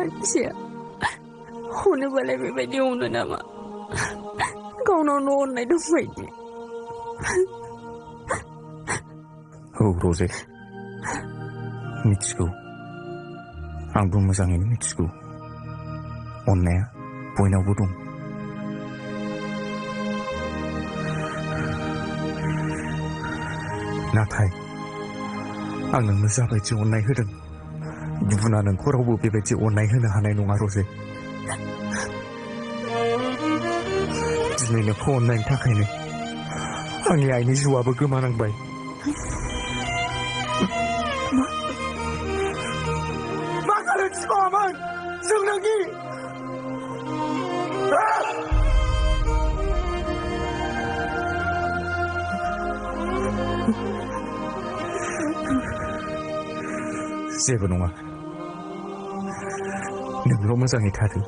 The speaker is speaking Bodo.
मानसिया हनोबालाय बेबायदि अनो नामा गावनावनो अननाय दंबायदि औ रजे मिथिगौ आंबो मोजाङैनो मिथिगौ अननाया बयनावबो दं नाथाय आं नोंनो जाबायदि अननाय होदों गुबुना नोंखौ रावबो बेबायदि अननाय होनो हानाय नङा रजे दिनै नोंखौ अननायनि थाखायनो आंनि आइनि जिउआबो गोमानांबाय मा गोरोन्थि मावामोन जों नोंनि जेबो नङा नोंल' मोजाङै थादो